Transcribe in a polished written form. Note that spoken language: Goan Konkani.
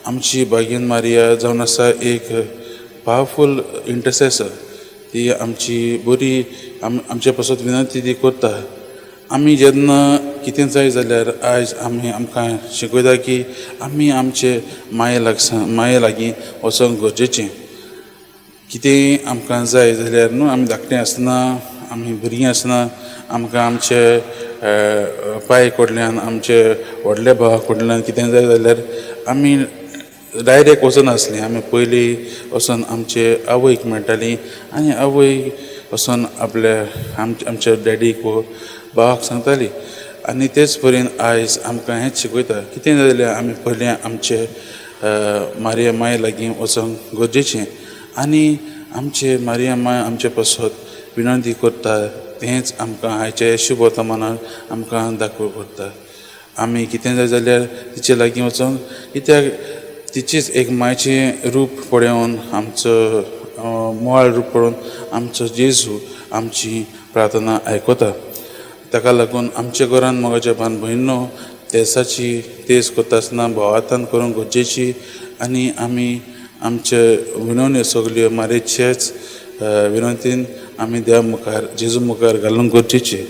आमची भागीन मारिया जावन आसा एक पावरफूल इंटरसेसर. ती आमची बरी आमचे पासत विनंती ती करता. आमी जेन्ना कितें जाय जाल्यार आयज आमी आमकां शिकयता की आमी आमचे माये लागसार, माये लागीं वचोंक गरजेचें. कितेंय आमकां जाय जाल्यार न्हू, आमी धाकटें आसतना, आमी भुरगीं आसतना आमकां आमचे पाय कडल्यान, आमचे व्हडले भावा कडल्यान कितें जाय जाल्यार आमी डायरेक्ट वचनासलीं. आमी पयलीं वचोन आमचे आवयक मेळटालीं आनी आवय वचोन आपल्या आमच्या डॅडीक वो भावाक सांगताली. आनी तेच परेन आयज आमकां हेंच शिकयता, कितें जाय जाल्यार आमी पयलीं आमचे मारिया माय लागीं वचोंक गरजेचें आनी आमचे मारिया माय आमचे पासत विनंती करता. तेंच आमकां आयचे शुभ वर्तमानाक आमकां दाखोवंक पडटा. आमी कितें जाय जाल्यार तिचे लागीं वचोन, कित्याक तिचीच एक मायचें रूप पळोवन, आमचो मोवाळ रूप पळोवन आमचो जेजू आमची प्रार्थना आयकता. ताका लागून आमच्या घरान, मोगाच्या भाव भयणो, तेर्साची तेज करता आसतना भावार्थान करूंक गरजेची आनी आमी आमचे विनवण्यो सगल्यो मारयेच्याच विनंतीन आमी देवा मुखार, जेजू मुखार घालूंक गरजेचे.